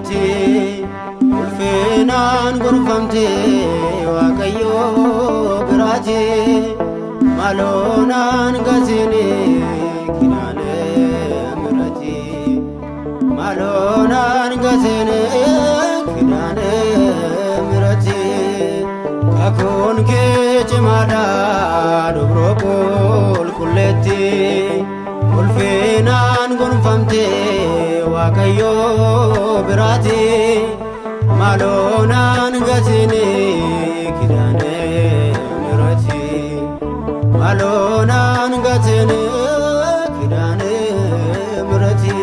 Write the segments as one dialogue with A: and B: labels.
A: Qulqulleetti, ulfinaan gonfamte Waaqayyoo biraati. Maloonaan gatini Kidaane Mihirati. Maloonaan gatini Kidaane Mihirati. Kakuun kee cimaadha, dubroo qulqulleetti, ulfinaan gonfamte Waaqayyoo biraati. Maloonaan gatini Kidaane Mihirati. Maloonaan gatini Kidaane Mihirati.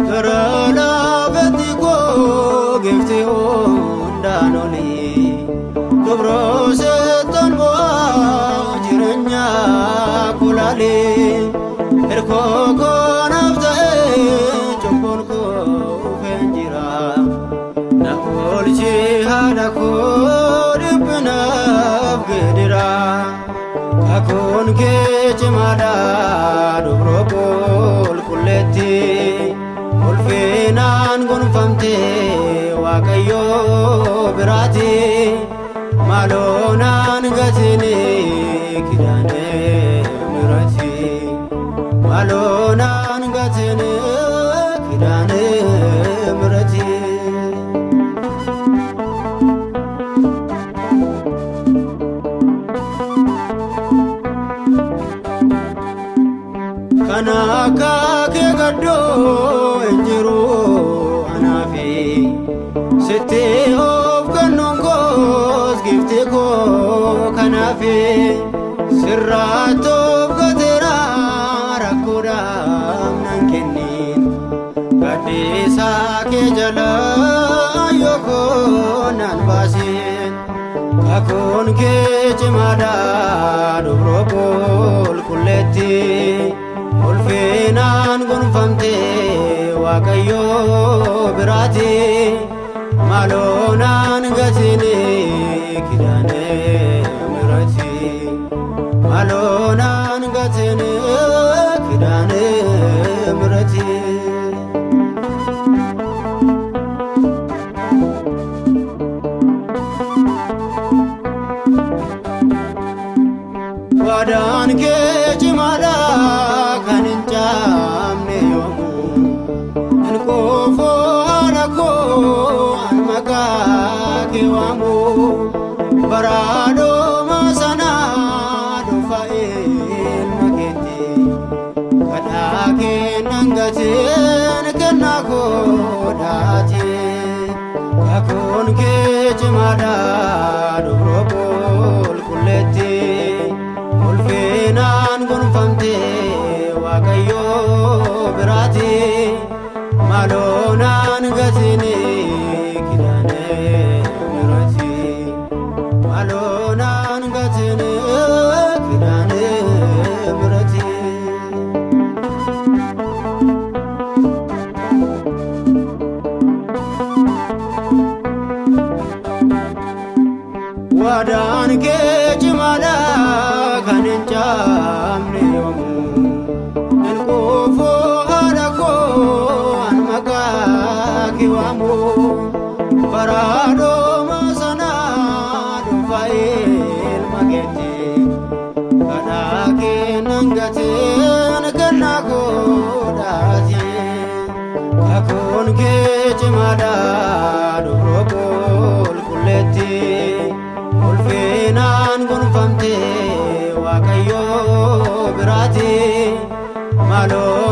A: Gara laafetti koo, gifti hundaan olii, dubroo seettan bu'aa jireenya kulaalee, hirkoo koo naaf ta'ee, cubbuun koo ufeen jira, na oolchi haadha koo dhiphinaaf gidira. Kakuun kee cimaadha, dubroo qulqulleetti, ulfinaan gonfamte Waaqayyoo biraati. Maloonaan gatini Kidaane Mihirati. Maloonaan gatini Kidaane Mihirati. Kana akka kee gaddoo hin jiru anaafi, sitti of kennuun koos, gifti koo, kanaafi sirraatti of gateera, rakkoodhaaf nan kennin, gaddisaa kee jala ayyoo koo nan baasin. Kakuun kee cimaadha, dubroo qulqulleetti, ulfinaan gonfamte Waaqayyoo biraati. Maloonaan gatini Kidaane Mihirati. Maloonaan gatini Kidaane Mihirati. Waadaan kee cimaadha, kan hin caamne yoomuu, hin quufu haadha koo an maqaa kee waamu, baraadhuma sanaa dhufa ilma keetti, kadhaa kee nan gatiin kennaa koodhaati. Kakuun kee cimaadha, dubroo qulqulleetti, ulfinaan gonfamte Waaqayyoo biraati. Maloonaan gatini Kidaane Mihirati. Maloonaan gatini Kidaane Mihirati. Waadaan kee cimaadha, kan hin caamne yoomuu, hin quufu haadha koo an maqaa kee waamu, baraadhuma sanaa dhufa ilma keetti, kadhaa kee nan gatiin kennaa koodhaati. Kakuun kee cimaadha, dubroo qulqulleetti, ulfinaan gonfamte Waaqayyoo biraati. Maloonaan